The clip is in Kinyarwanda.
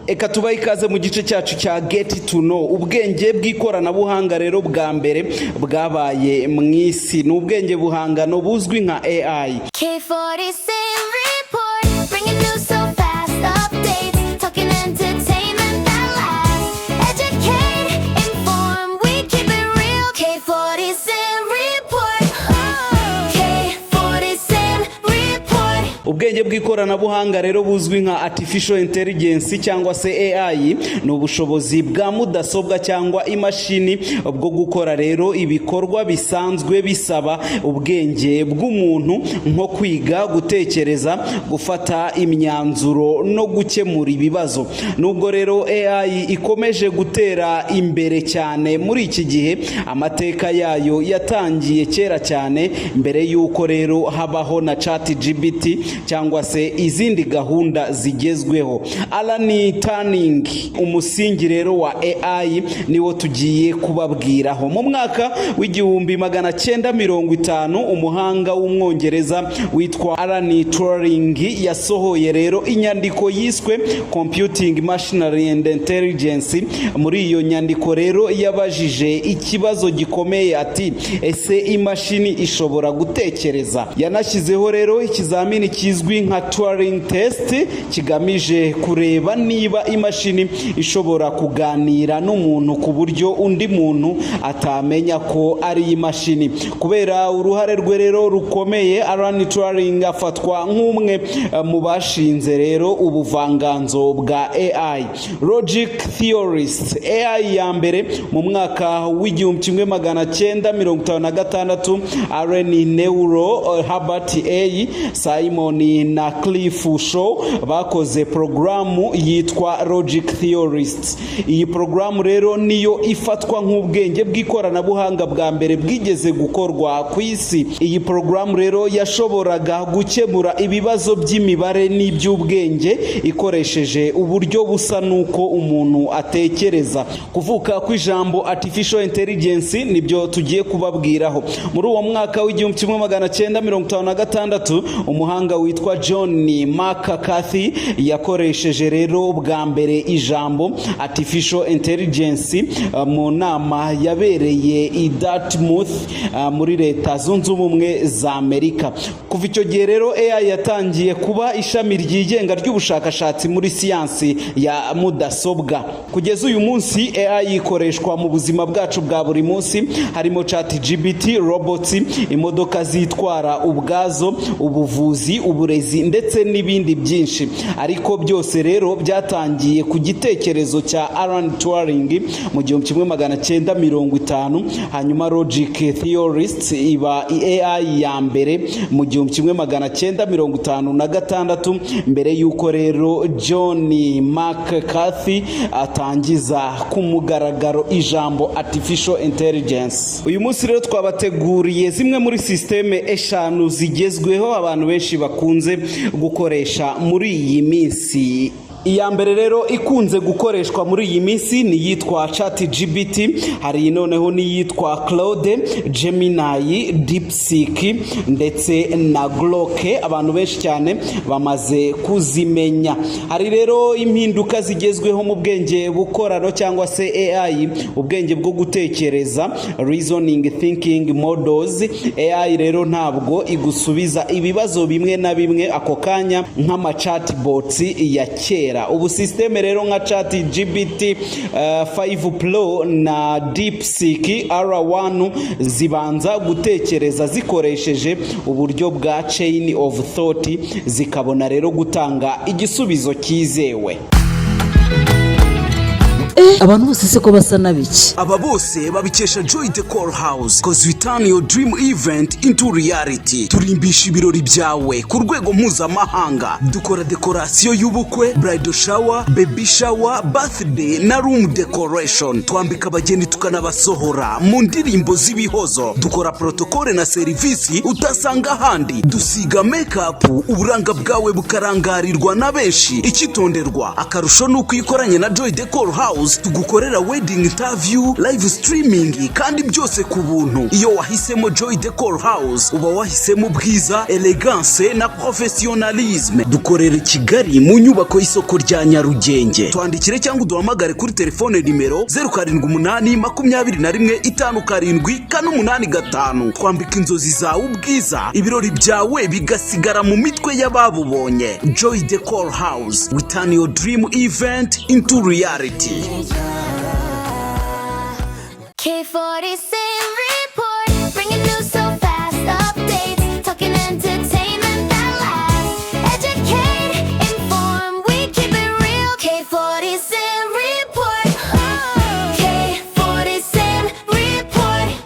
Eka tubahe ikaze mu gice cyacu cya Get to Know. Ubwenge bw'ikoranabuhanga rero bwa mbere bwabaye mu isi ni ubwenge buhangano buzwi nka AI. K40 Report, bringing news so fast, updates, talking entertainment that lasts. Educate, inform, we keep it real. K40 Report, K40 Report. Ubwenge bw'ikoranabuhanga rero buzwi nka artificial intelligence cyangwa se AI ni ubushobozi bwa mudasobwa cyangwa imashini bwo gukora rero ibikorwa bisanzwe bisaba ubwenge bw'umuntu, nko kwiga, gutekereza, gufata imyanzuro no gukemura ibibazo. Nubwo rero AI ikomeje gutera imbere cyane muri iki gihe, amateka yayo yatangiye kera cyane, mbere y'uko rero habaho na ChatGPT cyangwa se izindi gahunda zigezweho. Alan Turing, umusingi rero wa AI, niwo tugiye kubabwiraho. Mu mwaka w'1950, umuhanga w'Umwongereza witwa Alan Turing yasohoye rero inyandiko yiswe Computing Machinery and Intelligence. Muri iyo nyandiko rero yabajije ikibazo gikomeye ati: "Ese imashini ishobora gutekereza?" Yanashyizeho rero ikizamini kizwi nka Turing Test, kigamije kureba niba imashini ishobora kuganira n'umuntu ku buryo undi muntu atamenya ko ari imashini. Kubera uruhare rwe rero rukomeye, Alan Turing afatwa nk'umwe mu bashinze rero ubuvanganzo bwa AI. Logic Theorist, AI ya mbere. Mu mwaka w'1956, Allen Newell, Herbert A Simon na Cliff Shaw bakoze porogaramu yitwa Logic Theorist. Iyi porogaramu rero niyo ifatwa nk'ubwenge bw'ikoranabuhanga bwa mbere bwigeze gukorwa ku isi. Iyi porogaramu rero yashoboraga gukemura ibibazo by'imibare n'iby'ubwenge ikoresheje uburyo busa n'uko umuntu atekereza. Kuvuka kw'ijambo artificial intelligence nibyo tugiye kubabwiraho. Muri uwo mwaka w'1956, umuhanga witwa John McCarthy yakoresheje rero bwa mbere ijambo artificial intelligence mu nama yabereye i Dartmouth muri Leta Zunze Ubumwe za Amerika. Kuva icyo gihe rero AI yatangiye kuba ishami ryigenga ry'ubushakashatsi muri siyansi ya mudasobwa. Kugeza uyu munsi AI ikoreshwa mu buzima bwacu bwa buri munsi, harimo ChatGPT, robots, imodoka zitwara ubwazo, ubuvuzi, uburezi ndetse n'ibindi byinshi. Ariko byose rero byatangiye ku gitekerezo cya Alan Turing mu 1950, hanyuma Logic Theorists iba AI ya mbere mu 1956, mbere y'uko rero John McCarthy atangiza ku mugaragaro ijambo artificial intelligence. Uyu munsi rero twabateguriye zimwe muri sisiteme eshanu zigezweho abantu benshi bakunze gukoresha muri iyi minsi. Iya mbere rero ikunze gukoreshwa muri iyi minsi ni iyitwa ChatGPT, hari noneho n'iyitwa Claude, Gemini, DeepSeek ndetse na Grok. Abantu benshi cyane bamaze kuzimenya. Hari rero impinduka zigezweho mu bwenge bukorano cyangwa se AI, ubwenge bwo gutekereza, reasoning thinking models. AI rero ntabwo igusubiza ibibazo bimwe na bimwe ako kanya nk'ama chatbots ya kera. Ubu sisiteme rero nka ChatGPT 5 Pro na DeepSeek R1 zibanza gutekereza zikoresheje uburyo bwa chain of thought, zikabona rero gutanga igisubizo cyizewe. Abantu bose se ko basa n'abiki? Aba bose babikesha Joy Decor House, 'cause we turn your dream event into reality. Turimbisha ibirori byawe ku rwego mpuzamahanga. Dukora dekorasiyo y'ubukwe, bridal shower, baby shower, birthday na room decoration. Twambika abageni tukanabasohora mu ndirimbo z'ibihozo. Dukora protokole na serivisi utasanga ahandi. Dusiga makeup, uburanga bwawe bukarangarirwa na benshi. Icyitonderwa, akarusho ni uko iyo ukoranye na Joy Decor House. House tugukorera wedding interview, live streaming, kandi byose ku buntu. Iyo wahisemo Joy Decor House, uba wahisemo ubwiza, elegance na professionalisme. Dukorera i Kigali mu nyubako y'isoko rya Nyarugenge. Twandikire cyangwa uduhamagare kuri telefone nimero 0782157485. Twambika inzozi zawe ubwiza, ibirori byawe bigasigara mu mitwe y'ababubonye. Joy Decor House, we turn your dream event into reality.